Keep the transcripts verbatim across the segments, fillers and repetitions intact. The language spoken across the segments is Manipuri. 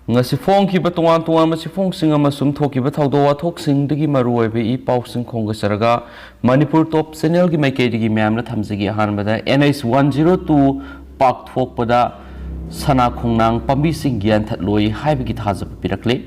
ꯉꯁꯤ ꯐꯣꯡꯈꯤꯕ ꯇꯣꯉꯥꯟ ꯇꯣꯉꯥꯟꯕ ꯆꯦꯐꯣꯡꯁꯤꯡ ꯑꯃꯁꯨꯡ ꯊꯣꯛꯈꯤꯕ ꯊꯧꯗꯣꯛ ꯋꯥꯊꯣꯛꯁꯤꯡꯗꯒꯤ ꯃꯔꯨꯑꯣꯏꯕ ꯏ ꯄꯥꯎꯁꯤꯡ ꯈꯣꯝꯒꯠꯆꯔꯒ ꯃꯅꯤꯄꯨꯔ ꯇꯣꯞ ꯆꯦꯅꯦꯜꯒꯤ ꯃꯥꯏꯀꯩꯗꯒꯤ ꯃꯌꯥꯝꯅ ꯊꯝꯖꯒꯦ꯫ ꯑꯍꯥꯟꯕꯗ NH one zero two ꯄꯥꯛꯊꯣꯛꯄꯗ ꯁꯅꯥ ꯈꯣꯡꯅꯥꯡ ꯄꯥꯝꯕꯤꯁꯤꯡ ꯌꯥꯟꯊꯠꯂꯣꯏ ꯍꯥꯏꯕꯒꯤ ꯊꯥꯖꯕ ꯄꯤꯔꯛꯂꯦ꯫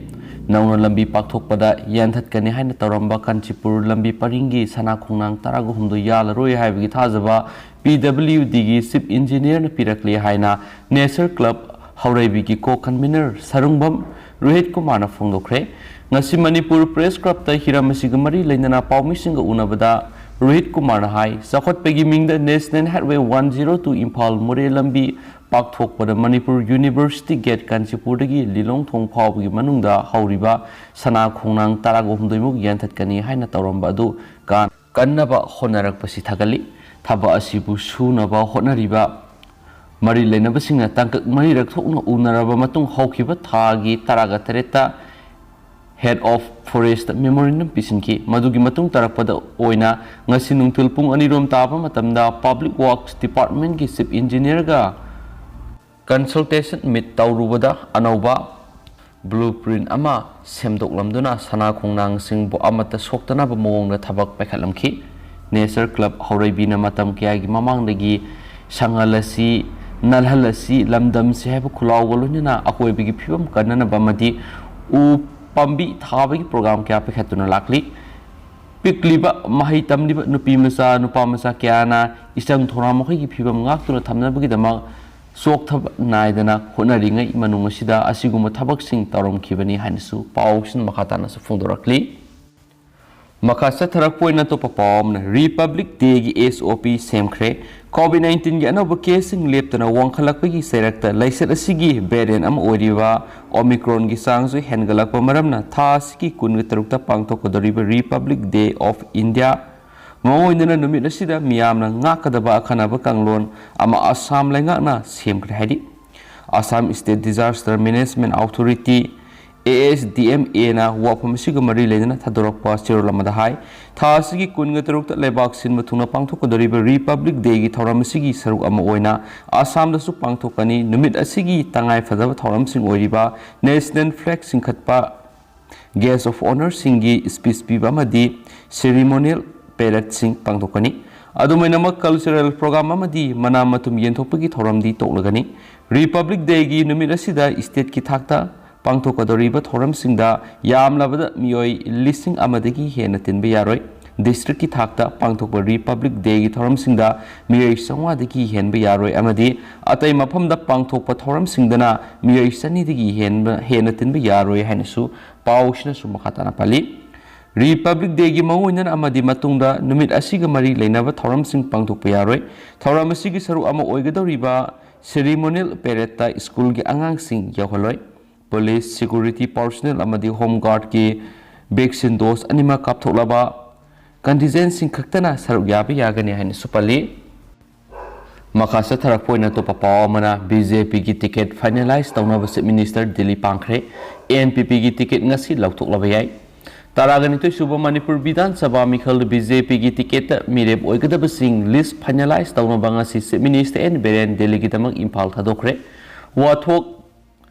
ꯅꯧꯅ ꯂꯝꯕꯤ ꯄꯥꯛꯊꯣꯛꯄꯗ ꯌꯥꯟꯊꯠꯀꯅꯤ ꯍꯥꯏꯅ ꯇꯧꯔꯝꯕ ꯀꯥꯟꯆꯤꯄꯨꯔ ꯂꯝꯕꯤ ꯄꯔꯤꯡꯒꯤ ꯁꯅꯥ ꯈꯣꯡꯅꯥꯡ ꯇꯔꯥꯒ ꯍꯨꯝꯗꯣꯏ ꯌꯥꯜꯂꯔꯣꯏ ꯍꯥꯏꯕꯒꯤ ꯊꯥꯖꯕ PWDꯒꯤ ꯆꯤꯐ ꯏꯟꯖꯤꯅꯤꯌꯔꯅ ꯄꯤꯔꯛꯂꯦ ꯍꯥꯏꯅ ꯅꯦꯆꯔ ꯀ꯭ꯂꯕ ꯍꯧꯔꯩꯕꯤꯒꯤ ꯀꯣ ꯀꯟꯚꯤꯅꯔ ꯁꯔꯨꯡꯕꯝ ꯔꯣꯍꯤꯠ ꯀꯨꯃꯥꯔꯅ ꯐꯣꯡꯗꯣꯛꯈ꯭ꯔꯦ꯫ ꯉꯁꯤ ꯃꯅꯤꯄꯨꯔ ꯄ꯭ꯔꯦꯁ ꯀ꯭ꯂꯕꯇ ꯍꯤꯔꯝ ꯑꯁꯤꯒ ꯃꯔꯤ ꯂꯩꯅꯅ ꯄꯥꯎꯃꯤꯁꯤꯡꯒ ꯎꯅꯕꯗ ꯔꯣꯍꯤꯠ ꯀꯨꯃꯥꯔꯅ ꯍꯥꯏ, ꯆꯥꯎꯈꯠꯄꯒꯤ ꯃꯤꯡꯗ National Highway one zero two Imphal ꯃꯣꯔꯦ ꯂꯝꯕꯤ ꯄꯥꯛꯊꯣꯛꯄꯗ ꯃꯅꯤꯄꯨꯔ ꯌꯨꯅꯤꯚꯔꯁꯤꯇꯤ ꯒꯦꯠ ꯀꯥꯟꯆꯤꯄꯨꯔꯗꯒꯤ ꯂꯤꯂꯣꯡ ꯊꯣꯡ ꯐꯥꯎꯕꯒꯤ ꯃꯅꯨꯡꯗ ꯍꯧꯔꯤꯕ ꯁꯅꯥ ꯈꯣꯡꯅꯥꯡ ꯇꯔꯥꯒ ꯍꯨꯝꯗꯣꯏꯃꯨꯛ ꯌꯥꯟꯊꯠꯀꯅꯤ ꯍꯥꯏꯅ ꯇꯧꯔꯝꯕ ꯑꯗꯨ ꯀꯥꯟ ꯀꯟꯅꯕ ꯍꯣꯠꯅꯔꯛꯄꯁꯤ ꯊꯥꯒꯠꯂꯤ꯫ ꯊꯕꯛ ꯑꯁꯤꯕꯨ ꯁꯨꯅꯕ ꯍꯣꯠꯅꯔꯤꯕ ꯃꯔꯤ ꯂꯩꯅꯕꯁꯤꯡꯅ ꯇꯥꯡꯀꯛ ꯃꯔꯤꯔꯛ ꯊꯣꯛꯅ ꯎꯅꯔꯕ ꯃꯇꯨꯡ ꯍꯧꯈꯤꯕ ꯊꯥꯒꯤ ꯇꯔꯥꯒ ꯇꯔꯦꯠꯇ Head of Forest Memorandum ꯄꯤꯁꯤꯟꯈꯤ꯫ ꯃꯗꯨꯒꯤ ꯃꯇꯨꯡ ꯇꯥꯔꯛꯄꯗ ꯑꯣꯏꯅ ꯉꯁꯤ ꯅꯨꯡꯊꯤꯜ ꯄꯨꯡ ꯑꯅꯤꯔꯣꯝ ꯇꯥꯕ ꯃꯇꯝꯗ Public Works Departmentꯀꯤ Chief Engineerꯒ consultation meet ꯇꯧꯔꯨꯕꯗ ꯑꯅꯧꯕ blueprint ꯑꯃ ꯁꯦꯝꯗꯣꯛꯂꯝꯗꯨꯅ ꯁꯅꯥ ꯈꯣꯡꯅꯥꯡꯁꯤꯡꯕꯨ ꯑꯃꯠꯇ ꯁꯣꯛꯇꯅꯕ ꯃꯑꯣꯡꯗ ꯊꯕꯛ ꯄꯥꯏꯈꯠꯂꯝꯈꯤ꯫ ꯅꯦꯆꯔ ꯀ꯭ꯂꯕ ꯍꯧꯔꯩꯕꯤꯅ ꯃꯇꯝ ꯀꯌꯥꯒꯤ ꯃꯃꯥꯡꯗꯒꯤ ꯁꯪꯍꯜꯂꯁꯤ, ꯅꯜꯍꯜꯂꯁꯤ, ꯂꯝꯗꯝꯁꯤ ꯍꯥꯏꯕ ꯈꯨꯜꯂꯥꯎꯒ ꯂꯣꯏꯅꯅ ꯑꯀꯣꯏꯕꯒꯤ ꯐꯤꯕꯝ ꯀꯟꯅꯅꯕ ꯑꯃꯗꯤ ꯎ ꯄꯥꯝꯕꯤ ꯊꯥꯕꯒꯤ ꯄ꯭ꯔꯣꯒ꯭ꯔꯥꯝ ꯀꯌꯥ ꯄꯥꯏꯈꯠꯇꯨꯅ ꯂꯥꯛꯂꯤ꯫ ꯄꯤꯛꯂꯤꯕ ꯃꯍꯩ ꯇꯝꯂꯤꯕ ꯅꯨꯄꯤ ꯃꯆꯥ, ꯅꯨꯄꯥ ꯃꯆꯥ ꯀꯌꯥꯅ ꯏꯆꯪ ꯊꯧꯔꯥꯡ ꯃꯈꯣꯏꯒꯤ ꯐꯤꯕꯝ ꯉꯥꯛꯇꯨꯅ ꯊꯝꯅꯕꯒꯤꯗꯃꯛ ꯆꯣꯛꯊꯕ ꯅꯥꯏꯗꯅ ꯍꯣꯠꯅꯔꯤꯉꯩ ꯃꯅꯨꯡ ꯑꯁꯤꯗ ꯑꯁꯤꯒꯨꯝꯕ ꯊꯕꯛꯁꯤꯡ ꯇꯧꯔꯝꯈꯤꯕꯅꯤ ꯍꯥꯏꯅꯁꯨ ꯄꯥꯎꯁꯤꯅ ꯃꯈꯥ ꯇꯥꯅꯁꯨ ꯐꯣꯡꯗꯣꯔꯛꯂꯤ꯫ ꯃꯈꯥ ꯆꯠꯊꯔꯛꯄ ꯑꯣꯏꯅ ꯑꯇꯣꯞꯄ ꯄꯥꯎ ꯑꯃꯅ Republic Dayꯒꯤ SOP ꯁꯦꯝꯈ꯭ꯔꯦ꯫ COVID nineteenꯒꯤ ꯑꯅꯧꯕ caseꯁꯤꯡ ꯂꯦꯞꯇꯅ ꯋꯥꯡꯈꯠꯂꯛꯄꯒꯤ ꯆꯩꯔꯛꯇ ꯂꯩꯆꯠ ꯑꯁꯤꯒꯤ variant ꯑꯃ ꯑꯣꯏꯔꯤꯕ Omicronꯒꯤ ꯆꯥꯡꯁꯨ ꯍꯦꯟꯒꯠꯂꯛꯄ ꯃꯔꯝꯅ ꯊꯥ ꯑꯁꯤꯒꯤ ꯀꯨꯟꯒ ꯇꯔꯨꯛꯇ ꯄꯥꯡꯊꯣꯛꯀꯗꯧꯔꯤꯕ Republic Day of India ꯃꯑꯣꯡ ꯑꯣꯏꯅ ꯅꯨꯃꯤꯠ ꯑꯁꯤꯗ ꯃꯤꯌꯥꯝꯅ ꯉꯥꯛꯀꯗꯕ ꯑꯈꯟꯅꯕ ꯀꯥꯡꯂꯣꯟ ꯑꯃ ꯑꯁꯥꯝ ꯂꯩꯉꯥꯛꯅ ꯁꯦꯝꯈ꯭ꯔꯦ ꯍꯥꯏꯔꯤ꯫ Assam State Disaster Management Authority, ASDMAꯅ ꯋꯥꯐꯝ ꯑꯁꯤꯒ ꯃꯔꯤ ꯂꯩꯅꯅ ꯊꯥꯗꯣꯔꯛꯄ ꯆꯦꯔꯣꯜ ꯑꯃꯗ ꯍꯥꯏ, ꯊꯥ ꯑꯁꯤꯒꯤ ꯀꯨꯟꯒ ꯇꯔꯨꯛꯇ ꯂꯩꯕꯥꯛ ꯁꯤꯟꯕ ꯊꯨꯡꯅ ꯄꯥꯡꯊꯣꯛꯀꯗꯧꯔꯤꯕ Republic Dayꯒꯤ ꯊꯧꯔꯝ ꯑꯁꯤꯒꯤ ꯁꯔꯨꯛ ꯑꯃ ꯑꯣꯏꯅ ꯑꯁꯥꯝꯗꯁꯨ ꯄꯥꯡꯊꯣꯛꯀꯅꯤ꯫ ꯅꯨꯃꯤꯠ ꯑꯁꯤꯒꯤ ꯇꯉꯥꯏ ꯐꯗꯕ ꯊꯧꯔꯝꯁꯤꯡ ꯑꯣꯏꯔꯤꯕ National Flag ꯆꯤꯡꯈꯠꯄ, Guest of Honourꯁꯤꯡꯒꯤ speech ꯄꯤꯕ ꯑꯃꯗꯤ ceremonial paradeꯁꯤꯡ ꯄꯥꯡꯊꯣꯛꯀꯅꯤ꯫ ꯑꯗꯨꯝ ꯑꯣꯏꯅꯃꯛ, cultural program ꯑꯃꯗꯤ ꯃꯅꯥ ꯃꯊꯨꯝ ꯌꯦꯟꯊꯣꯛꯄꯒꯤ ꯊꯧꯔꯝꯗꯤ ꯇꯣꯛꯂꯒꯅꯤ꯫ Republic Dayꯒꯤ ꯅꯨꯃꯤꯠ ꯑꯁꯤꯗ stateꯀꯤ ꯊꯥꯛꯇ ꯄꯥꯡꯊꯣꯛꯀꯗꯧꯔꯤꯕ ꯊꯧꯔꯝꯁꯤꯡꯗ ꯌꯥꯝꯂꯕꯗ ꯃꯤꯑꯣꯏ ꯂꯤꯁꯤꯡ ꯑꯃꯗꯒꯤ ꯍꯦꯟꯅ ꯇꯤꯟꯕ ꯌꯥꯔꯣꯏ꯫ Districtꯀꯤ ꯊꯥꯛꯇ ꯄꯥꯡꯊꯣꯛꯄ Republic Dayꯒꯤ ꯊꯧꯔꯝꯁꯤꯡꯗ ꯃꯤꯑꯣꯏ ꯆꯥꯝꯃꯉꯥꯗꯒꯤ ꯍꯦꯟꯕ ꯌꯥꯔꯣꯏ ꯑꯃꯗꯤ ꯑꯇꯩ ꯃꯐꯝꯗ ꯄꯥꯡꯊꯣꯛꯄ ꯊꯧꯔꯝꯁꯤꯡꯗꯅ ꯃꯤꯑꯣꯏ ꯆꯅꯤꯗꯒꯤ ꯍꯦꯟꯕ, ꯍꯦꯟꯅ ꯇꯤꯟꯕ ꯌꯥꯔꯣꯏ ꯍꯥꯏꯅꯁꯨ ꯄꯥꯎꯁꯤꯅꯁꯨ ꯃꯈꯥ ꯇꯥꯅ ꯄꯜꯂꯤ꯫ Republic Dayꯒꯤ ꯃꯑꯣꯡ ꯑꯣꯏꯅꯅ ꯑꯃꯗꯤ ꯃꯇꯨꯡꯗ ꯅꯨꯃꯤꯠ ꯑꯁꯤꯒ ꯃꯔꯤ ꯂꯩꯅꯕ ꯊꯧꯔꯝꯁꯤꯡ ꯄꯥꯡꯊꯣꯛꯄ ꯌꯥꯔꯣꯏ꯫ ꯊꯧꯔꯝ ꯑꯁꯤꯒꯤ ꯁꯔꯨꯛ ꯑꯃ ꯑꯣꯏꯒꯗꯧꯔꯤꯕ ceremonial paradeꯇ schoolꯒꯤ ꯑꯉꯥꯡꯁꯤꯡ ꯌꯥꯎꯍꯜꯂꯣꯏ꯫ Police, security personnel ꯑꯃꯗꯤ Home Guardꯀꯤ vaccine dose ꯑꯅꯤꯃꯛ ꯀꯥꯞꯊꯣꯛꯂꯕ contingentꯁꯤꯡ ꯈꯛꯇꯅ ꯁꯔꯨꯛ ꯌꯥꯕ ꯌꯥꯒꯅꯤ ꯍꯥꯏꯅꯁꯨ ꯄꯜꯂꯤ꯫ ꯃꯈꯥ ꯆꯠꯊꯔꯛꯄ ꯑꯣꯏꯅ ꯑꯇꯣꯞꯄ ꯄꯥꯎ ꯑꯃꯅ, BJPꯒꯤ ticket finalize ꯇꯧꯅꯕ Chief Minister ꯗꯤꯜꯂꯤ ꯄꯥꯡꯈ꯭ꯔꯦ꯫ NPPꯒꯤ ticket ꯉꯁꯤ ꯂꯧꯊꯣꯛꯂꯕ ꯌꯥꯏ꯫ ꯇꯔꯥꯒ ꯅꯤꯊꯣꯏ ꯁꯨꯕ ꯃꯅꯤꯄꯨꯔ ꯕꯤꯙꯥꯟ ꯁꯚꯥ ꯃꯤꯈꯜꯗ BJPꯒꯤ ticketꯇ ꯃꯤꯔꯦꯞ ꯑꯣꯏꯒꯗꯕꯁꯤꯡ list finalize ꯇꯧꯅꯕ ꯉꯁꯤ Chief Minister N Biren ꯗꯤꯜꯂꯤꯒꯤꯗꯃꯛ Imphal ꯊꯥꯗꯣꯛꯈ꯭ꯔꯦ꯫ ꯋꯥꯊꯣꯛ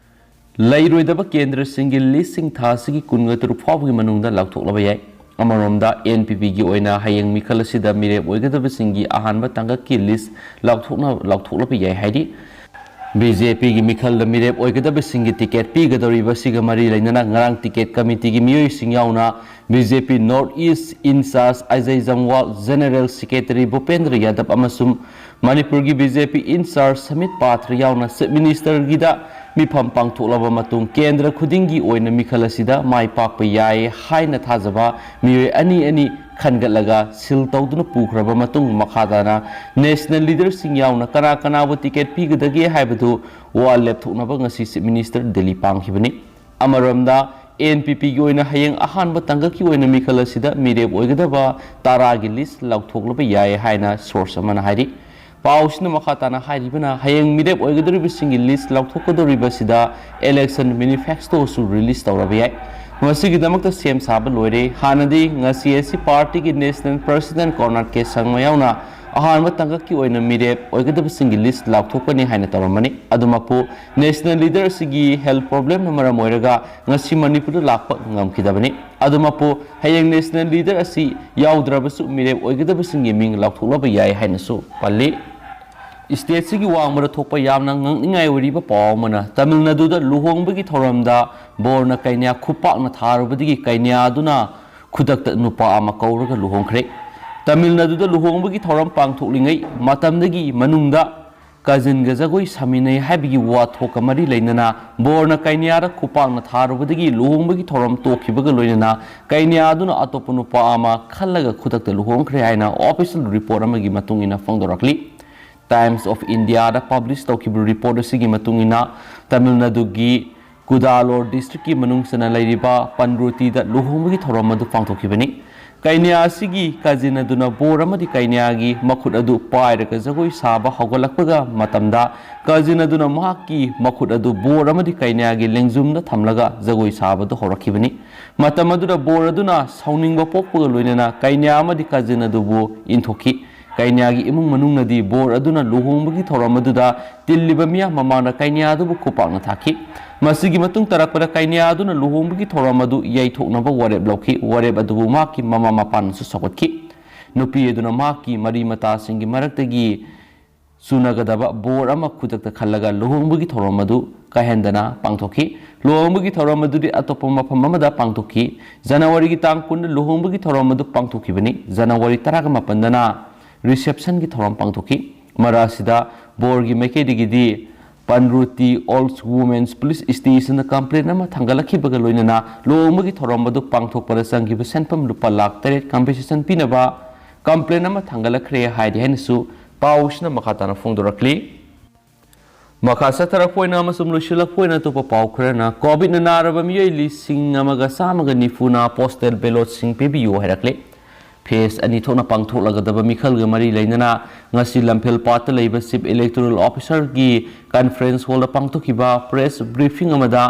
ꯂꯩꯔꯣꯏꯗꯕ ꯀꯦꯟꯗ꯭ꯔꯁꯤꯡꯒꯤ listꯁꯤꯡ ꯊꯥ ꯑꯁꯤꯒꯤ ꯀꯨꯟꯒ ꯇꯔꯨꯛ ꯐꯥꯎꯕꯒꯤ ꯃꯅꯨꯡꯗ ꯂꯥꯎꯊꯣꯛꯂꯕ ꯌꯥꯏ꯫ ꯑꯃꯔꯣꯝꯗ, NPPꯒꯤ ꯑꯣꯏꯅ ꯍꯌꯦꯡ ꯃꯤꯈꯜ ꯑꯁꯤꯗ ꯃꯤꯔꯦꯞ ꯑꯣꯏꯒꯗꯕꯁꯤꯡꯒꯤ ꯑꯍꯥꯟꯕ ꯇꯥꯡꯀꯛꯀꯤ list ꯂꯥꯎꯊꯣꯛꯅ-, ꯂꯥꯎꯊꯣꯛꯂꯕ ꯌꯥꯏ ꯍꯥꯏꯔꯤ꯫ BJPꯒꯤ ꯃꯤꯈꯜꯗ ꯃꯤꯔꯦꯞ ꯑꯣꯏꯒꯗꯕꯁꯤꯡꯒꯤ ticket ꯄꯤꯒꯗꯧꯔꯤꯕ ꯑꯁꯤꯒ ꯃꯔꯤ ꯂꯩꯅꯅ ꯉꯔꯥꯡ ticket committeeꯒꯤ ꯃꯤꯑꯣꯏꯁꯤꯡ ꯌꯥꯎꯅ BJP North East in-charge Ajay ꯖꯝꯋꯥꯜ, General Secretary ꯚꯨꯄꯦꯟꯗ꯭ꯔ ꯌꯥꯗꯕ ꯑꯃꯁꯨꯡ ꯃꯅꯤꯄꯨꯔꯒꯤ BJP in-charge ꯁꯃꯤꯠ ꯄꯥꯊ꯭ꯔ ꯌꯥꯎꯅ Chief Ministerꯒꯤꯗ ꯃꯤꯐꯝ ꯄꯥꯡꯊꯣꯛꯂꯕ ꯃꯇꯨꯡ ꯀꯦꯟꯗ꯭ꯔ ꯈꯨꯗꯤꯡꯒꯤ ꯑꯣꯏꯅ ꯃꯤꯈꯜ ꯑꯁꯤꯗ ꯃꯥꯏ ꯄꯥꯛꯄ ꯌꯥꯏ ꯍꯥꯏꯅ ꯊꯥꯖꯕ ꯃꯤꯑꯣꯏ ꯑꯅꯤ ꯑꯅꯤ ꯈꯟꯒꯠꯂꯒ seal ꯇꯧꯗꯨꯅ ꯄꯨꯈ꯭ꯔꯕ ꯃꯇꯨꯡ ꯃꯈꯥ ꯇꯥꯅ national leaderꯁꯤꯡ ꯌꯥꯎꯅ ꯀꯅꯥ ꯀꯅꯥꯕꯨ ticket ꯄꯤꯒꯗꯒꯦ ꯍꯥꯏꯕꯗꯨ ꯋꯥ ꯂꯦꯞꯊꯣꯛꯅꯕ ꯉꯁꯤ Chief Minister ꯗꯤꯜꯂꯤ ꯄꯥꯡꯈꯤꯕꯅꯤ꯫ ꯑꯃꯔꯣꯝꯗ, NPPꯒꯤ ꯑꯣꯏꯅ ꯍꯌꯦꯡ ꯑꯍꯥꯟꯕ ꯇꯥꯡꯀꯛꯀꯤ ꯑꯣꯏꯅ ꯃꯤꯈꯜ ꯑꯁꯤꯗ ꯃꯤꯔꯦꯞ ꯑꯣꯏꯒꯗꯕ ꯇꯔꯥꯒꯤ list ꯂꯥꯎꯊꯣꯛꯂꯕ ꯌꯥꯏ ꯍꯥꯏꯅ source ꯑꯃꯅ ꯍꯥꯏꯔꯤ꯫ ꯄꯥꯎꯁꯤꯅ ꯃꯈꯥ ꯇꯥꯅ ꯍꯥꯏꯔꯤꯕꯅ, ꯍꯌꯦꯡ ꯃꯤꯔꯦꯞ ꯑꯣꯏꯒꯗꯧꯔꯤꯕꯁꯤꯡꯒꯤ ꯂꯤꯁ ꯂꯥꯎꯊꯣꯛꯀꯗꯧꯔꯤꯕꯁꯤꯗ election manifesto ꯁꯨ release ꯇꯧꯔꯕ ꯌꯥꯏ꯫ ꯃꯁꯤꯒꯤꯗꯃꯛꯇ ꯁꯦꯝ ꯁꯥꯕ ꯂꯣꯏꯔꯦ꯫ ꯍꯥꯟꯅꯗꯤ ꯉꯁꯤ ꯑꯁꯤ ꯄꯥꯔꯇꯤꯒꯤ national president ꯀꯣꯔꯅꯥꯠ ꯀꯦ ꯁꯪꯃ ꯌꯥꯎꯅ ꯑꯍꯥꯟꯕ ꯇꯥꯡꯀꯛꯀꯤ ꯑꯣꯏꯅ ꯃꯤꯔꯦꯞ ꯑꯣꯏꯒꯗꯕꯁꯤꯡꯒꯤ ꯂꯤꯁ ꯂꯥꯎꯊꯣꯛꯀꯅꯤ ꯍꯥꯏꯅ ꯇꯧꯔꯝꯕꯅꯤ꯫ ꯑꯗꯨꯃꯛꯄꯨ national leader ꯑꯁꯤꯒꯤ health problem ꯅ ꯃꯔꯝ ꯑꯣꯏꯔꯒ ꯉꯁꯤ ꯃꯅꯤꯄꯨꯔꯗ ꯂꯥꯛꯄ ꯉꯝꯈꯤꯗꯕꯅꯤ꯫ ꯑꯗꯨꯃꯛꯄꯨ ꯍꯌꯦꯡ national leader ꯑꯁꯤ ꯌꯥꯎꯗ꯭ꯔꯕꯁꯨ ꯃꯤꯔꯦꯞ ꯑꯣꯏꯒꯗꯕꯁꯤꯡꯒꯤ ꯃꯤꯡ ꯂꯥꯎꯊꯣꯛꯂꯕ ꯌꯥꯏ ꯍꯥꯏꯅꯁꯨ ꯄꯜꯂꯤ꯫ State ꯁꯤꯒꯤ ꯋꯥꯡꯃꯗ ꯊꯣꯛꯄ ꯌꯥꯝꯅ ꯉꯛꯅꯤꯡꯉꯥꯏ ꯑꯣꯏꯔꯤꯕ ꯄꯥꯎ ꯑꯃꯅ, ꯇꯥꯃꯤꯜ ꯅꯥꯗꯨꯗ ꯂꯨꯍꯣꯡꯕꯒꯤ ꯊꯧꯔꯝꯗ ꯕꯣꯔꯅ ꯀꯩꯅ꯭ꯌꯥ ꯈꯨꯄꯥꯛꯅ ꯊꯥꯔꯨꯕꯗꯒꯤ ꯀꯩꯅ꯭ꯌꯥ ꯑꯗꯨꯅ ꯈꯨꯗꯛꯇ ꯅꯨꯄꯥ ꯑꯃ ꯀꯧꯔꯒ ꯂꯨꯍꯣꯡꯈ꯭ꯔꯦ꯫ ꯇꯥꯃꯤꯜ ꯅꯥꯗꯨꯗ ꯂꯨꯍꯣꯡꯕꯒꯤ ꯊꯧꯔꯝ ꯄꯥꯡꯊꯣꯛꯂꯤꯉꯩ ꯃꯇꯝꯗꯒꯤ ꯃꯅꯨꯡꯗ cousin ꯒ ꯖꯒꯣꯏ ꯁꯥꯃꯤꯟꯅꯩ ꯍꯥꯏꯕꯒꯤ ꯋꯥꯊꯣꯛꯀ ꯃꯔꯤ ꯂꯩꯅꯅ ꯕꯣꯔꯅ ꯀꯩꯅ꯭ꯌꯥꯗ ꯈꯨꯄꯥꯛꯅ ꯊꯥꯔꯨꯕꯗꯒꯤ ꯂꯨꯍꯣꯡꯕꯒꯤ ꯊꯧꯔꯝ ꯇꯣꯛꯈꯤꯕꯒ ꯂꯣꯏꯅꯅ ꯀꯩꯅ꯭ꯌꯥ ꯑꯗꯨꯅ ꯑꯇꯣꯞꯄ ꯅꯨꯄꯥ ꯑꯃ ꯈꯜꯂꯒ ꯈꯨꯗꯛꯇ ꯂꯨꯍꯣꯡꯈ꯭ꯔꯦ ꯍꯥꯏꯅ official report ꯑꯃꯒꯤ ꯃꯇꯨꯡ ꯏꯟꯅ ꯐꯣꯡꯗꯣꯔꯛꯂꯤ꯫ Times of India the publish ꯇꯧꯈꯤꯕ report ꯑꯁꯤꯒꯤ ꯃꯇꯨꯡ ꯏꯟꯅ, ꯇꯥꯃꯤꯜ ꯅꯥꯗꯨꯒꯤ ꯀꯨꯗꯥꯂꯣꯔ district ꯀꯤ ꯃꯅꯨꯡ ꯆꯟꯅ ꯂꯩꯔꯤꯕ ꯄꯟꯔꯨꯇꯤꯗ ꯂꯨꯍꯣꯡꯕꯒꯤ ꯊꯧꯔꯝ ꯑꯗꯨ ꯄꯥꯡꯊꯣꯛꯈꯤꯕꯅꯤ꯫ ꯀꯩꯅ꯭ꯌꯥ ꯑꯁꯤꯒꯤ cousin ꯑꯗꯨꯅ ꯕꯣꯔ ꯑꯃꯗꯤ ꯀꯩꯅ꯭ꯌꯥꯒꯤ ꯃꯈꯨꯠ ꯑꯗꯨ ꯄꯥꯏꯔꯒ ꯖꯒꯣꯏ ꯁꯥꯕ ꯍꯧꯒꯠꯂꯛꯄꯒ ꯃꯇꯝꯗ, cousin ꯑꯗꯨꯅ ꯃꯍꯥꯛꯀꯤ ꯃꯈꯨꯠ ꯑꯗꯨ ꯕꯣꯔ ꯑꯃꯗꯤ ꯀꯩꯅ꯭ꯌꯥꯒꯤ ꯂꯦꯡꯖꯨꯝꯗ ꯊꯝꯂꯒ ꯖꯒꯣꯏ ꯁꯥꯕꯗꯨ ꯍꯧꯔꯛꯈꯤꯕꯅꯤ꯫ ꯃꯇꯝ ꯑꯗꯨꯗ ꯕꯣꯔ ꯑꯗꯨꯅ ꯁꯥꯎꯅꯤꯡꯕ ꯄꯣꯛꯄꯒ ꯂꯣꯏꯅꯅ ꯀꯩꯅ꯭ꯌꯥ ꯑꯃꯗꯤ cousin ꯑꯗꯨꯕꯨ ꯏꯟꯊꯣꯛꯈꯤ꯫ ꯀꯩꯅ꯭ꯌꯥꯒꯤ ꯏꯃꯨꯡ ꯃꯅꯨꯡꯅꯗꯤ ꯕꯣꯔ ꯑꯗꯨꯅ ꯂꯨꯍꯣꯡꯕꯒꯤ ꯊꯧꯔꯝ ꯑꯗꯨꯗ ꯇꯤꯜꯂꯤꯕ ꯃꯤꯌꯥꯝ ꯃꯃꯥꯡꯗ ꯀꯩꯅ꯭ꯌꯥ ꯑꯗꯨꯕꯨ ꯈꯨꯄꯥꯛꯅ ꯊꯥꯈꯤ꯫ ꯃꯁꯤꯒꯤ ꯃꯇꯨꯡ ꯇꯥꯔꯛꯄꯗ ꯀꯩꯅ꯭ꯌꯥ ꯑꯗꯨꯅ ꯂꯨꯍꯣꯡꯕꯒꯤ ꯊꯧꯔꯝ ꯑꯗꯨ ꯌꯩꯊꯣꯛꯅꯕ ꯋꯥꯔꯦꯞ ꯂꯧꯈꯤ꯫ ꯋꯥꯔꯦꯞ ꯑꯗꯨꯕꯨ ꯃꯍꯥꯛꯀꯤ ꯃꯃꯥ ꯃꯄꯥꯅꯁꯨ ꯁꯧꯒꯠꯈꯤ꯫ ꯅꯨꯄꯤ ꯑꯗꯨꯅ ꯃꯍꯥꯛꯀꯤ ꯃꯔꯤ ꯃꯇꯥꯁꯤꯡꯒꯤ ꯃꯔꯛꯇꯒꯤ ꯆꯨꯅꯒꯗꯕ ꯕꯣꯔ ꯑꯃ ꯈꯨꯗꯛꯇ ꯈꯜꯂꯒ ꯂꯨꯍꯣꯡꯕꯒꯤ ꯊꯧꯔꯝ ꯑꯗꯨ ꯀꯥꯏꯍꯟꯗꯅ ꯄꯥꯡꯊꯣꯛꯈꯤ꯫ ꯂꯨꯍꯣꯡꯕꯒꯤ ꯊꯧꯔꯝ ꯑꯗꯨꯗꯤ ꯑꯇꯣꯞꯄ ꯃꯐꯝ ꯑꯃꯗ ꯄꯥꯡꯊꯣꯛꯈꯤ꯫ ꯖꯅꯋꯥꯔꯤꯒꯤ ꯇꯥꯡ ꯀꯨꯟꯗ ꯂꯨꯍꯣꯡꯕꯒꯤ ꯊꯧꯔꯝ ꯑꯗꯨ ꯄꯥꯡꯊꯣꯛꯈꯤꯕꯅꯤ꯫ ꯖꯅꯋꯥꯔꯤ ꯇꯔꯥꯒ ꯃꯥꯄꯟꯗꯅ reception ꯒꯤ ꯊꯧꯔꯝ ꯄꯥꯡꯊꯣꯛꯈꯤ꯫ ꯃꯔꯛ ꯑꯁꯤꯗ ꯕꯣꯔꯒꯤ ꯃꯥꯏꯀꯩꯗꯒꯤꯗꯤ ꯄꯟꯔꯨꯇꯤ Old Women's Police Station ꯗ complaint ꯑꯃ ꯊꯥꯡꯒꯠꯂꯛꯈꯤꯕꯒ ꯂꯣꯏꯅꯅ ꯂꯨꯍꯣꯡꯕꯒꯤ ꯊꯧꯔꯝ ꯑꯗꯨ ꯄꯥꯡꯊꯣꯛꯄꯗ ꯆꯪꯈꯤꯕ ꯁꯦꯟꯐꯝ ꯂꯨꯄꯥ ꯂꯥꯈ ꯇꯔꯦꯠ compensation ꯄꯤꯅꯕ complaint ꯑꯃ ꯊꯥꯡꯒꯠꯂꯛꯈ꯭ꯔꯦ ꯍꯥꯏꯔꯤ ꯍꯥꯏꯅꯁꯨ ꯄꯥꯎꯁꯤꯅ ꯃꯈꯥ ꯇꯥꯅ ꯐꯣꯡꯗꯣꯔꯛꯂꯤ꯫ ꯃꯈꯥ ꯆꯠꯊꯔꯛꯄ ꯑꯣꯏꯅ ꯑꯃꯁꯨꯡ ꯂꯣꯏꯁꯤꯜꯂꯛꯄ ꯑꯣꯏꯅ ꯑꯇꯣꯞꯄ ꯄꯥꯎ ꯈꯔꯅ, COVID ꯅ ꯅꯥꯔꯕ ꯃꯤꯑꯣꯏ ꯂꯤꯁꯤꯡ ꯑꯃꯒ ꯆꯥꯝꯃꯒ ꯅꯤꯐꯨꯅ postal ballot ꯁꯤꯡ ꯄꯤꯕꯤꯌꯨ ꯍꯥꯏꯔꯛꯂꯤ꯫ ꯐꯦꯁ ꯑꯅꯤ ꯊꯣꯛꯅ ꯄꯥꯡꯊꯣꯛꯂꯒꯗꯕ ꯃꯤꯈꯜꯒ ꯃꯔꯤ ꯂꯩꯅꯅ ꯉꯁꯤ ꯂꯝꯐꯦꯜ ꯄꯥꯠꯇ ꯂꯩꯕ ꯆꯤꯐ ꯏꯂꯦꯛꯇꯣꯔꯦꯜ ꯑꯣꯐꯤꯁꯔꯒꯤ ꯀꯟꯐꯔꯦꯟꯁ ꯍꯣꯜꯗ ꯄꯥꯡꯊꯣꯛꯈꯤꯕ ꯄ꯭ꯔꯦꯁ ꯕ꯭ꯔꯤꯐꯤꯡ ꯑꯃꯗ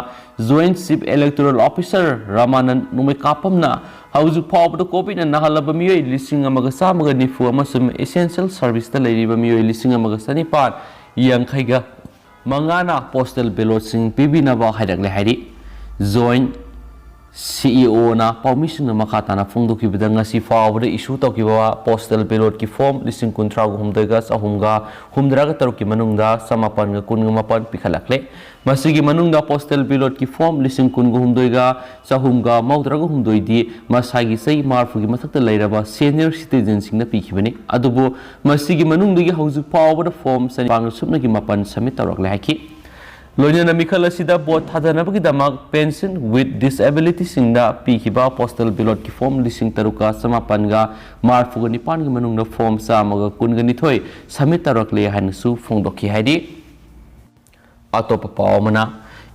ꯖꯣꯏꯟꯠ ꯆꯤꯐ ꯏꯂꯦꯛꯇꯣꯔꯦꯜ ꯑꯣꯐꯤꯁꯔ ꯔꯥꯃꯥꯅꯟ ꯅꯣꯡꯃꯩꯀꯥꯄꯝꯅ ꯍꯧꯖꯤꯛ ꯐꯥꯎꯕꯗ ꯀꯣꯚꯤꯗꯅ ꯅꯥꯍꯜꯂꯕ ꯃꯤꯑꯣꯏ ꯂꯤꯁꯤꯡ ꯑꯃꯒ ꯆꯥꯝꯃꯒ ꯅꯤꯐꯨ ꯑꯃꯁꯨꯡ ꯑꯦꯁꯦꯟꯁꯤꯌꯦꯜ ꯁꯔꯚꯤꯁꯇ ꯂꯩꯔꯤꯕ ꯃꯤꯑꯣꯏ ꯂꯤꯁꯤꯡ ꯑꯃꯒ ꯆꯅꯤꯄꯥꯟ ꯌꯥꯡꯈꯩꯒ ꯃꯉꯥꯅ ꯄꯣꯁꯇꯦꯜ ꯕꯦꯂꯣꯠꯁꯤꯡ ꯄꯤꯕꯤꯅꯕ ꯍꯥꯏꯔꯛꯂꯦ ꯍꯥꯏꯔꯤ꯫ ꯖꯣꯏꯟꯠ ꯁꯤꯏꯑꯣꯅ ꯄꯥꯎꯃꯤꯁꯤꯡꯅ ꯃꯈꯥ ꯇꯥꯅ ꯐꯣꯡꯗꯣꯛꯈꯤꯕꯗ ꯉꯁꯤ ꯐꯥꯎꯕꯗ ꯏꯁꯨ ꯇꯧꯈꯤꯕ ꯄꯣꯁꯇꯦꯜ ꯕꯦꯂꯣꯠꯀꯤ ꯐꯣꯔꯝ ꯂꯤꯁꯤꯡ ꯀꯨꯟꯊ꯭ꯔꯥꯒ ꯍꯨꯝꯗꯣꯏꯒ ꯆꯍꯨꯝꯒ ꯍꯨꯝꯗ꯭ꯔꯥꯒ ꯇꯔꯨꯛꯀꯤ ꯃꯅꯨꯡꯗ ꯆꯃꯥꯄꯟꯒ ꯀꯨꯟꯒ ꯃꯥꯄꯟ ꯄꯤꯈꯠꯂꯛꯂꯦ꯫ ꯃꯁꯤꯒꯤ ꯃꯅꯨꯡꯗ ꯄꯣꯁꯇꯦꯜ ꯕꯦꯂꯣꯠꯀꯤ ꯐꯣꯔꯝ ꯂꯤꯁꯤꯡ ꯀꯨꯟꯒ ꯍꯨꯝꯗꯣꯏꯒ ꯆꯍꯨꯝꯒ ꯃꯧꯗ꯭ꯔꯥꯒ ꯍꯨꯝꯗꯣꯏꯗꯤ ꯃꯁꯥꯒꯤ ꯆꯍꯤ ꯃꯔꯐꯨꯒꯤ ꯃꯊꯛꯇ ꯂꯩꯔꯕ ꯁꯦꯅꯤꯌꯔ ꯁꯤꯇꯤꯖꯦꯟꯁꯤꯡꯅ ꯄꯤꯈꯤꯕꯅꯤ꯫ ꯑꯗꯨꯕꯨ ꯃꯁꯤꯒꯤ ꯃꯅꯨꯡꯗꯒꯤ ꯍꯧꯖꯤꯛ ꯐꯥꯎꯕꯗ ꯐꯣꯔꯝ ꯆꯅꯤꯄꯥꯟꯒ ꯁꯨꯞꯅꯒꯤ ꯃꯥꯄꯟ ꯁꯕꯃꯤꯠ ꯇꯧꯔꯛꯂꯦ ꯍꯥꯏꯈꯤ꯫ ꯂꯣꯏꯅꯅ ꯃꯤꯈꯜ ꯑꯁꯤꯗ ꯚꯣꯠ ꯊꯥꯗꯅꯕꯒꯤꯗꯃꯛ ꯄꯦꯟꯁꯟ ꯋꯤꯠ ꯗꯤꯁꯑꯦꯕꯤꯂꯤꯇꯤꯁꯤꯡꯗ ꯄꯤꯈꯤꯕ ꯄꯣꯁꯇꯦꯜ ꯕꯦꯂꯣꯠꯀꯤ ꯐꯣꯔꯝ ꯂꯤꯁꯤꯡ ꯇꯔꯨꯛꯀ ꯆꯃꯥꯄꯟꯒ ꯃꯔꯐꯨꯒ ꯅꯤꯄꯥꯟꯒꯤ ꯃꯅꯨꯡꯗ ꯐꯣꯔꯝ ꯆꯥꯝꯃꯒ ꯀꯨꯟꯒ ꯅꯤꯊꯣꯏ ꯁꯕꯃꯤꯠ ꯇꯧꯔꯛꯂꯦ ꯍꯥꯏꯅꯁꯨ ꯐꯣꯡꯗꯣꯛꯈꯤ ꯍꯥꯏꯔꯤ꯫ ꯑꯇꯣꯞꯄ ꯄꯥꯎ ꯑꯃꯅ,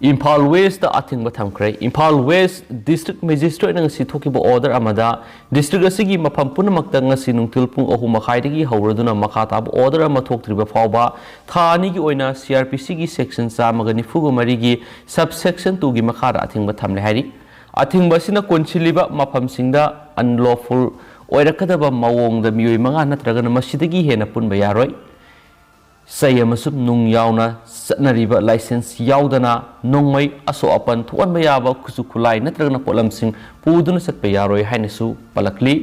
ꯏꯝꯐꯥꯜ ꯋꯦꯁꯇ ꯑꯊꯤꯡꯕ ꯊꯝꯈ꯭ꯔꯦ꯫ ꯏꯝꯐꯥꯜ ꯋꯦꯁ ꯗꯤꯁꯇ꯭ꯔꯤꯛ ꯃꯦꯖꯤꯁꯇ꯭ꯔꯦꯠꯅ ꯉꯁꯤ ꯊꯣꯛꯈꯤꯕ ꯑꯣꯔꯗꯔ ꯑꯃꯗ ꯗꯤꯁꯇ꯭ꯔꯤꯛ ꯑꯁꯤꯒꯤ ꯃꯐꯝ ꯄꯨꯝꯅꯃꯛꯇ ꯉꯁꯤ ꯅꯨꯡꯊꯤꯜ ꯄꯨꯡ ꯑꯍꯨꯝ ꯃꯈꯥꯏꯗꯒꯤ ꯍꯧꯔꯗꯨꯅ ꯃꯈꯥ ꯇꯥꯕ ꯑꯣꯔꯗꯔ ꯑꯃ ꯊꯣꯛꯇ꯭ꯔꯤꯕ ꯐꯥꯎꯕ ꯊꯥ ꯑꯅꯤꯒꯤ ꯑꯣꯏꯅ ꯁꯤ ꯑꯥꯔ ꯄꯤ ꯁꯤꯒꯤ ꯁꯦꯛꯁꯟ ꯆꯥꯝꯃꯒ ꯅꯤꯐꯨꯒ ꯃꯔꯤꯒꯤ ꯁꯕ ꯁꯦꯛꯁꯟ ꯇꯨꯒꯤ ꯃꯈꯥꯗ ꯑꯊꯤꯡꯕ ꯊꯝꯂꯦ ꯍꯥꯏꯔꯤ꯫ ꯑꯊꯤꯡꯕ ꯑꯁꯤꯅ ꯀꯣꯟꯁꯤꯜꯂꯤꯕ ꯃꯐꯝꯁꯤꯡꯗ ꯑꯟꯂꯣꯐꯨꯜ ꯑꯣꯏꯔꯛꯀꯗꯕ ꯃꯑꯣꯡꯗ ꯃꯤꯑꯣꯏ ꯃꯉꯥ ꯅꯠꯇ꯭ꯔꯒꯅ ꯃꯁꯤꯗꯒꯤ ꯍꯦꯟꯅ ꯄꯨꯟꯕ ꯌꯥꯔꯣꯏ꯫ ꯆꯩ ꯑꯃꯁꯨꯡ ꯅꯨꯡ ꯌꯥꯎꯅ ꯆꯠꯅꯔꯤꯕ ꯂꯥꯏꯁꯦꯟꯁ ꯌꯥꯎꯗꯅ ꯅꯣꯡꯃꯩ ꯑꯁꯣꯛ ꯑꯄꯟ ꯊꯣꯛꯍꯟꯕ ꯌꯥꯕ ꯈꯨꯠꯁꯨ ꯈꯨꯠꯂꯥꯏ ꯅꯠꯇ꯭ꯔꯒꯅ ꯄꯣꯠꯂꯝꯁꯤꯡ ꯄꯨꯗꯨꯅ ꯆꯠꯄ ꯌꯥꯔꯣꯏ ꯍꯥꯏꯅꯁꯨ ꯄꯜꯂꯛꯂꯤ꯫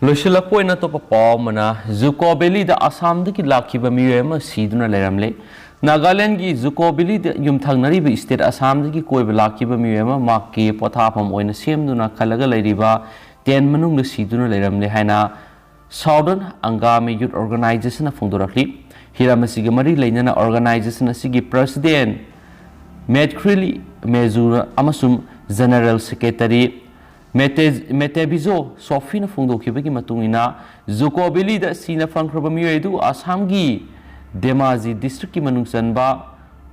ꯂꯣꯏꯁꯤꯜꯂꯛꯄ ꯑꯣꯏꯅ ꯑꯇꯣꯞꯄ ꯄꯥꯎ ꯑꯃꯅ, ꯖꯨꯀꯣ ꯚꯦꯂꯤꯗ ꯑꯁꯥꯝꯗꯒꯤ ꯂꯥꯛꯈꯤꯕ ꯃꯤꯑꯣꯏ ꯑꯃ ꯁꯤꯗꯨꯅ ꯂꯩꯔꯝꯂꯦ꯫ ꯅꯥꯒꯥꯂꯦꯟꯗꯒꯤ ꯖꯨꯀꯣ ꯚꯦꯂꯤꯗ ꯌꯨꯝꯊꯪꯅꯔꯤꯕ ꯁ꯭ꯇꯦꯠ ꯑꯁꯥꯝꯗꯒꯤ ꯀꯣꯏꯕ ꯂꯥꯛꯈꯤꯕ ꯃꯤꯑꯣꯏ ꯑꯃ ꯃꯍꯥꯛꯀꯤ ꯄꯣꯊꯥꯐꯝ ꯑꯣꯏꯅ ꯁꯦꯝꯗꯨꯅ ꯈꯜꯂꯒ ꯂꯩꯔꯤꯕ ꯇꯦꯟ ꯃꯅꯨꯡꯗ ꯁꯤꯗꯨꯅ ꯂꯩꯔꯝꯂꯦ ꯍꯥꯏꯅ ꯁꯥꯎꯗꯔꯟ ꯑꯪꯒꯥꯃꯤ ꯌꯨꯠ ꯑꯣꯔꯒꯅꯥꯏꯖꯦꯁꯟꯅ ꯐꯣꯡꯗꯣꯔꯛꯂꯤ꯫ ꯍꯤꯔꯝ ꯑꯁꯤꯒ ꯃꯔꯤ ꯂꯩꯅꯅ ꯑꯣꯔꯒꯅꯥꯏꯖꯦꯁꯟ ꯑꯁꯤꯒꯤ ꯄ꯭ꯔꯁꯤꯗꯦꯟ ꯃꯦꯠꯈ꯭ꯔꯤꯂꯤ ꯃꯦꯖꯨ ꯑꯃꯁꯨꯡ ꯖꯦꯅꯔꯦꯜ ꯁꯦꯀ꯭ꯔꯦꯇꯔꯤ ꯃꯦꯇꯦ-, ꯃꯦꯇꯦꯕꯤꯖꯣ ꯁꯣꯐꯤꯅ ꯐꯣꯡꯗꯣꯛꯈꯤꯕꯒꯤ ꯃꯇꯨꯡ ꯏꯟꯅ, ꯖꯨꯀꯣ ꯚꯦꯂꯤꯗ ꯁꯤꯅ ꯐꯪꯈ꯭ꯔꯕ ꯃꯤꯑꯣꯏ ꯑꯗꯨ ꯑꯁꯥꯝꯒꯤ ꯙꯦꯃꯥꯖꯤ ꯗꯤꯁꯇ꯭ꯔꯤꯛꯀꯤ ꯃꯅꯨꯡ ꯆꯟꯕ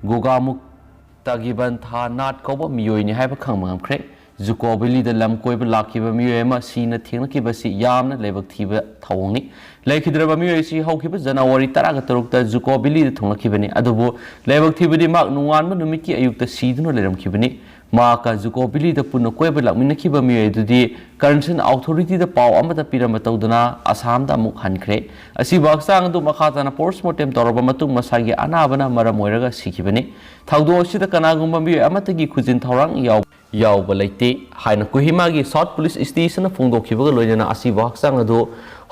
ꯒꯣꯒꯥꯃꯨꯛ ꯇꯥꯒꯤꯕꯟ ꯊꯥ ꯅꯥꯠ ꯀꯧꯕ ꯃꯤꯑꯣꯏꯅꯤ ꯍꯥꯏꯕ ꯈꯪꯕ ꯉꯝꯈ꯭ꯔꯦ꯫ ꯖꯨꯀꯣ ꯚꯦꯂꯤꯗ ꯂꯝ ꯀꯣꯏꯕ ꯂꯥꯛꯈꯤꯕ ꯃꯤꯑꯣꯏ ꯑꯃ ꯁꯤꯅ ꯊꯦꯡꯅꯈꯤꯕ ꯑꯁꯤ ꯌꯥꯝꯅ ꯂꯥꯏꯕꯛ ꯊꯤꯕ ꯊꯧꯑꯣꯡꯅꯤ꯫ ꯂꯩꯈꯤꯗ꯭ꯔꯕ ꯃꯤꯑꯣꯏ ꯑꯁꯤ ꯍꯧꯈꯤꯕ ꯖꯅꯋꯥꯔꯤ ꯇꯔꯥꯒ ꯇꯔꯨꯛꯇ ꯖꯨꯀꯣ ꯚꯦꯂꯤꯗ ꯊꯨꯡꯂꯛꯈꯤꯕꯅꯤ꯫ ꯑꯗꯨꯕꯨ ꯂꯥꯏꯕꯛ ꯊꯤꯕꯗꯤ ꯃꯍꯥꯛ ꯅꯣꯡꯉꯥꯟꯕ ꯅꯨꯃꯤꯠꯀꯤ ꯑꯌꯨꯛꯇ ꯁꯤꯗꯨꯅ ꯂꯩꯔꯝꯈꯤꯕꯅꯤ꯫ ꯃꯍꯥꯛꯀ ꯖꯨꯀꯣ ꯚꯦꯂꯤꯗ ꯄꯨꯟꯅ ꯀꯣꯏꯕ ꯂꯥꯛꯃꯤꯟꯅꯈꯤꯕ ꯃꯤꯑꯣꯏ ꯑꯗꯨꯗꯤ ꯀꯟꯁꯔꯟ ꯑꯣꯊꯣꯔꯤꯇꯤꯗ ꯄꯥꯎ ꯑꯃꯠꯇ ꯄꯤꯔꯝꯕ ꯇꯧꯗꯅ ꯑꯁꯥꯝꯗ ꯑꯃꯨꯛ ꯍꯟꯈ꯭ꯔꯦ꯫ ꯑꯁꯤꯕꯨ ꯍꯛꯆꯥꯡ ꯑꯗꯨ ꯃꯈꯥ ꯇꯥꯅ ꯄꯣꯁꯃꯣꯔꯇꯦꯝ ꯇꯧꯔꯕ ꯃꯇꯨꯡ ꯃꯁꯥꯒꯤ ꯑꯅꯥꯕꯅ ꯃꯔꯝ ꯑꯣꯏꯔꯒ ꯁꯤꯈꯤꯕꯅꯤ꯫ ꯊꯧꯗꯣꯛ ꯑꯁꯤꯗ ꯀꯅꯥꯒꯨꯝꯕ ꯃꯤꯑꯣꯏ ꯑꯃꯠꯇꯒꯤ ꯈꯨꯖꯤꯟ ꯊꯧꯔꯥꯡ ꯌꯥꯎ-, ꯌꯥꯎꯕ ꯂꯩꯇꯦ ꯍꯥꯏꯅ ꯀꯣꯍꯤꯃꯥꯒꯤ ꯁꯥꯎꯠ ꯄꯨꯂꯤꯁ ꯁ꯭ꯇꯦꯁꯟꯅ ꯐꯣꯡꯗꯣꯛꯈꯤꯕꯒ ꯂꯣꯏꯅꯅ ꯑꯁꯤꯕꯨ ꯍꯛꯆꯥꯡ ꯑꯗꯨ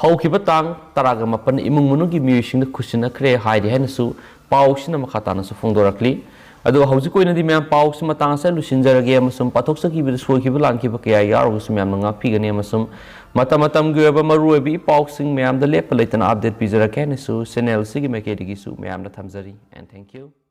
ꯍꯧꯈꯤꯕ ꯇꯥꯡ ꯇꯔꯥꯒ ꯃꯥꯄꯟ ꯏꯃꯨꯡ ꯃꯅꯨꯡꯒꯤ ꯃꯤꯑꯣꯏꯁꯤꯡꯗ ꯈꯨꯠꯁꯤꯟꯅꯈ꯭ꯔꯦ ꯍꯥꯏꯔꯤ ꯍꯥꯏꯅꯁꯨ ꯄꯥꯎꯁꯤꯅ ꯃꯈꯥ ꯇꯥꯅꯁꯨ ꯐꯣꯡꯗꯣꯔꯛꯂꯤ꯫ ꯑꯗꯨꯒ ꯍꯧꯖꯤꯛꯀꯤ ꯑꯣꯏꯅꯗꯤ ꯃꯌꯥꯝ ꯄꯥꯎꯁꯤ ꯃꯇꯥꯡ ꯑꯁꯤꯗ ꯂꯣꯏꯁꯤꯟꯖꯔꯒꯦ ꯑꯃꯁꯨꯡ ꯄꯥꯊꯣꯛꯆꯈꯤꯕꯗ ꯁꯣꯏꯈꯤꯕ ꯂꯥꯟꯈꯤꯕ ꯀꯌꯥ ꯌꯥꯎꯔꯒꯁꯨ ꯃꯌꯥꯝꯅ ꯉꯥꯛꯄꯤꯒꯅꯤ ꯑꯃꯁꯨꯡ ꯃꯇꯝ ꯃꯇꯝꯒꯤ ꯑꯣꯏꯕ ꯃꯔꯨꯑꯣꯏꯕ ꯏ ꯄꯥꯎꯁꯤꯡ ꯃꯌꯥꯝꯗ ꯂꯦꯞꯄ ꯂꯩꯇꯅ ꯑꯞꯗꯦꯠ ꯄꯤꯖꯔꯛꯀꯦ ꯍꯥꯏꯅꯁꯨ ꯆꯦꯅꯦꯜ ꯑꯁꯤꯒꯤ ꯃꯥꯏꯀꯩꯗꯒꯤꯁꯨ ꯃꯌꯥꯝꯗ ꯊꯝꯖꯔꯤ꯫ And thank you.